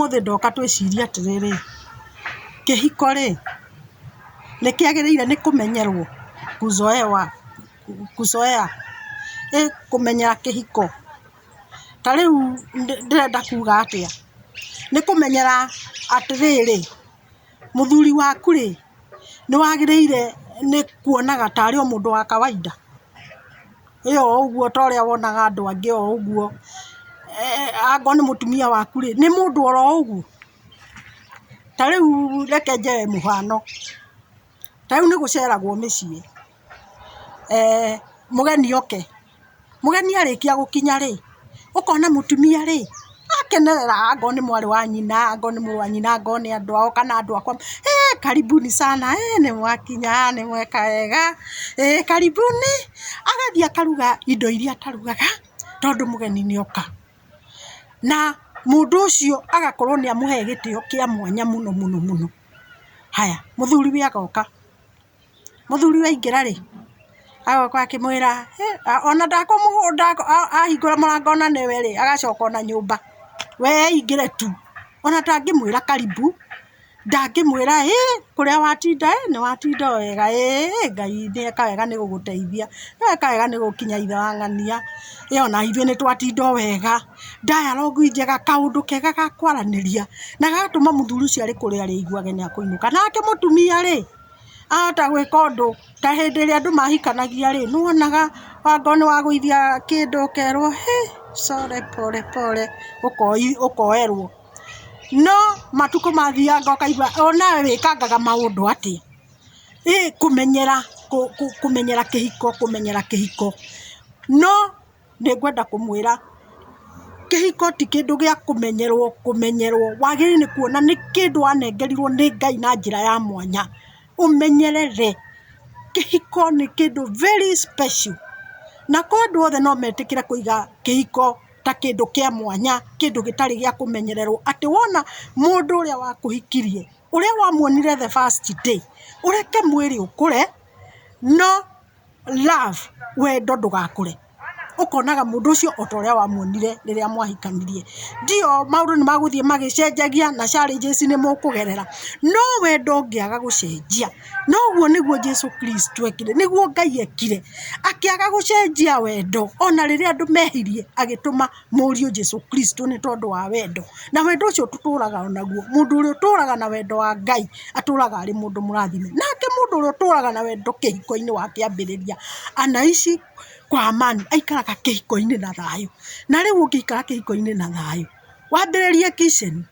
Ũmũthĩ ndoka twĩcirie atĩrĩrĩ, kĩhiko rĩ, nĩ kĩagĩrĩire nĩ kũmenyerwo kuzoewa, kuzoea, ĩ kũmenyera kĩhiko? Ta rĩu ndĩrenda kuga atĩa? Nĩ kũmenyera atĩrĩrĩ, mũthuri waku rĩ, nĩ wagĩrĩire nĩ kuonaga tarĩ o mũndũ wa kawaida? Ĩ o ũguo ta ũrĩa wonaga andũ angĩ o ũguo, akorwo nĩ mũtumia waku rĩ, nĩ mũndũ oro ũguo? Ta rĩu reke njoe mũhano, ta rĩu nĩ gũceragwo mĩciĩ, mũgeni oke, mũgeni arĩkia gũkinya rĩ, ũkona mũtumia rĩ, akenerera akorwo nĩ mwarĩ wa nyina, akorwo nĩ mũrũ wa nyina, akorwo nĩ andũ ao kana andũ akwa, karibuni sana, nĩ mwakinya, nĩ mweka wega, karibuni, agathiĩ akaruga indo iria atarugaga tondũ mũgeni nĩ oka. Na mũndũ ũcio agakorwo nĩ amũhe gĩtĩo kĩa mwanya mũno mũno mũno. Haya, mũthuriwe agoka, mũthuriwe aingĩra rĩ, agoka akĩmwĩra, ona ahingũra mũrango ona nĩwe rĩ, agacoka ona nyũmba, we aingĩre tu, ona ndangĩmwĩra karibu. Ndangĩmwĩra ĩ kũrĩa watinda ĩ nĩ watinda o wega ĩ Ngai nĩ eka wega nĩ gũgũteithia, nĩ eka wega nĩ gũkinya ithe wa ng'ania, ĩ ona ithuĩ nĩ twatinda o wega, dialogue njega kaũndũ kega ga kwaranĩria na gagatũma mũthuri ũcio arĩ kũrĩa arĩ aiguage nĩ ekũinũka. Nake mũtumia rĩ, ahota gwĩka ũndũ ta hĩndĩ ĩrĩa andũ mahikanagia rĩ, nĩ wonaga okorwo nĩ wagũithia kĩndũ ũkerwo hĩ sorry pole pole ũkoerwo. No matukũ mathianga ũkaigua onawe wĩkangaga maũndũ atĩa? Ĩ kũmenyera kũmenyera kĩhiko kũmenyera kĩhiko. No nĩ ngwenda kũmwĩra kĩhiko ti kĩndũ gĩa kũmenyerwo kũmenyerwo, wagĩrĩirwo nĩ kuona nĩ kĩndũ wanengerirwo nĩ Ngai na njĩra ya mwanya, ũmenyerere. Kĩhiko nĩ kĩndũ very special na korwo andũ othe no metĩkĩre kũiga kĩhiko ta kĩndũ kĩa mwanya, kĩndũ gĩtarĩ gĩa kũmenyererwo, atĩ wona mũndũ ũrĩa wakũhikirie, ũrĩa wamuonire the first day, ũreke mwĩrĩ ũkũre, no love, wendo ndũgakũre. Ũkonaga mũndũ ũcio o ta ũrĩa wamuonire rĩrĩa mwahikanirie. Ndio maũndũ nĩ magũthiĩ magĩcenjagia na challenges nĩ mũkũgerera, no wendo ũngĩaga gũcenjia, noguo nĩguo Jesu Kristo ekire, nĩguo Ngai ekire. Akĩaga gũcenjia wendo ona rĩrĩa andũ mehirie agĩtũma mũriũ Jesu Kristo nĩ tondũ wa wendo. Na wendo ũcio tũtũraga naguo, mũndũ ũrĩa ũtũraga na wendo wa Ngai atũraga arĩ mũndũ mũrathime. Nake mũndũ ũrĩa ũtũraga na wendo kĩhiko-inĩ wa kĩambĩrĩria anaishi kwa amani, aikaraga kĩhiko-inĩ na thayũ. Na rĩu ũngĩikara kĩhiko-inĩ na thayũ, wambĩrĩrie kitchen,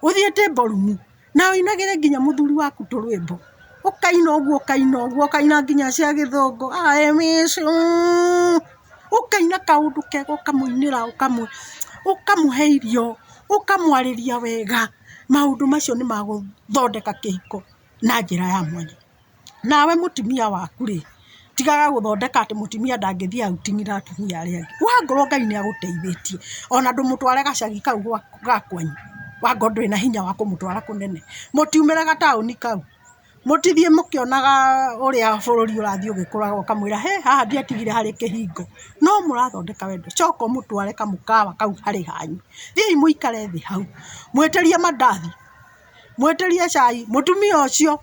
ũthiĩ table room, na ũinagĩre nginya mũthuri waku tũrwĩmbo, ũkaina ũguo ũkaina ũguo ũkaina nginya cia gĩthũngũ, I miss you, ũkaina kaũndũ kega ũkamũinĩra ũkamũhe irio, ũkamwarĩria wega, maũndũ macio nĩ magũthondeka kĩhiko na njĩra ya mwanya. Nawe mũtumia waku rĩ, tigaga gũthondeka atĩ mũtumia ndangĩthiĩ outing na atumia arĩa angĩ. Wangorwo Ngai nĩ agũteithĩtie, ona ndũmũtware gacagi kau ga kwanyu, wangorwo ndũrĩ na hinya wa kũmũtwara kũnene, mũtiumĩre gataũni kau, mũtithiĩ mũkĩonaga ũrĩa bũrũri ũrathiĩ ũgĩkũraga ũkamwĩra hĩ haha ndiatigire harĩ kĩhingo, no mũrathondeka wendo, coka ũmũtware kamũkawa kau harĩ hanyu, thiĩi mũikare thĩ hau, mwĩtĩrie mandathi, mwĩtĩrie cai, mũtumia ũcio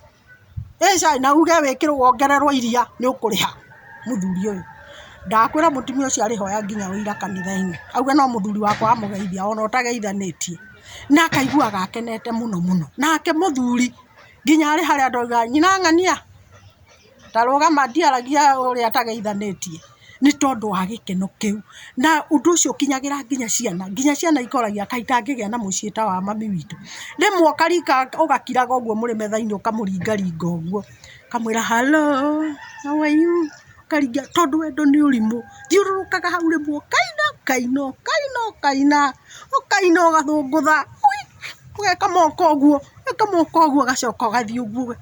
Ĩ cai na uge wĩkĩrwo wongererwo iria nĩ ũkũrĩha mũthuri ũyũ. Ndakwĩra mũtumia ũcio arĩhoya nginya ũira kanitha-inĩ, auge no mũthuri wakwa wamũgeithia ona ũtageithanĩtie. Na akaiguaga akenete mũno mũno. Nake mũthuri nginya arĩ harĩa andũ augaga nyina ng'ania ta rũgama ndiaragia ũrĩa atageithanĩtie. Nĩ tondũ wa gĩkeno kĩu. Na ũndũ ũcio ũkinyagĩra nginya ciana, nginya ciana ikoragia kaĩ itangĩgĩa na mũciĩ ta wa mami witũ. Rĩmwe ũkarika ũgakiraga ũguo mũrĩ metha-inĩ ũkamũringaringa ũguo, ũkamwĩra hello, how are you? Ũkaringa tondũ wendo nĩ ũrimũ. Thiũrũrũkaga hau rĩmwe ũkaina ũkaina ũkaina ũkaina ũkaina ũgathũngũtha. Ũgeka moko ũguo, ũgeka moko ũguo ũgacoka ũgathiĩ ũguo,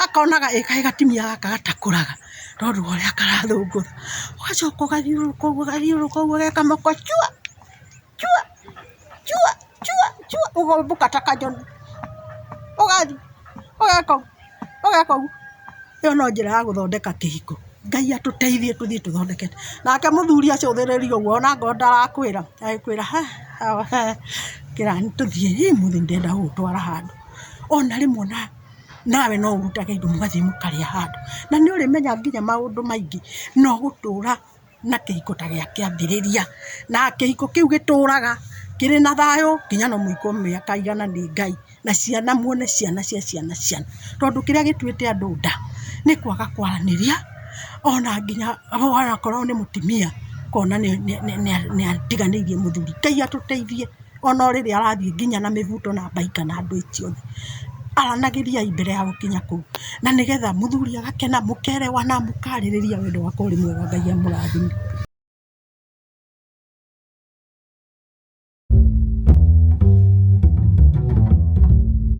akonaga ĩ kaĩ gatumia gaka gatakũraga tondũ wa ũrĩa karathũngũtha. Ũgacoka ũgathiũrũrũka ũguo ũgathiũrũrũka ũguo ũgeka moko chua chua chua chua chua, ũkombũka ta kanyoni, ũgathiĩ ũgeka ũguo ũgeka ũguo. Ĩyo no njĩra ya gũthondeka kĩhiko. Ngai atũteithie tũthiĩ tũthondekete. Nake mũthuri acũthĩrĩria ũguo ona angorwo ndarakwĩra, agĩkwĩra Ũkĩra tũthiĩ, ĩ ũmũthĩ nĩ ndĩrenda gũgũtwara handũ. Ona rĩmwe ona nawe no ũrutage indo mũgathiĩ mũkarĩa handũ. Na nĩ ũrĩmenya nginya maũndũ maingĩ na ũgũtũra na kĩhiko ta gĩa kĩambĩrĩria. Na kĩhiko kĩu gĩtũraga kĩrĩ na thayũ nginya no mũikwo mĩaka igana nĩ Ngai na ciana muone ciana cia ciana cianyu. Tondũ kĩrĩa gĩtuĩte andũ nda nĩ kwaga kwaranĩria ona nginya onakorwo nĩ mũtumia ũkona nĩ atiganĩirie mũthuri. Ngai atũteithie ona o rĩrĩa arathiĩ nginya na mĩbuto na mbaika na ndwĩ ciothe, aranagĩriai mbere ya gũkinya kũu na nĩgetha mũthuri agakena, mũkerewana, mũkarĩrĩria wendo wakwa ũrĩ mwega Ngai amũrathime.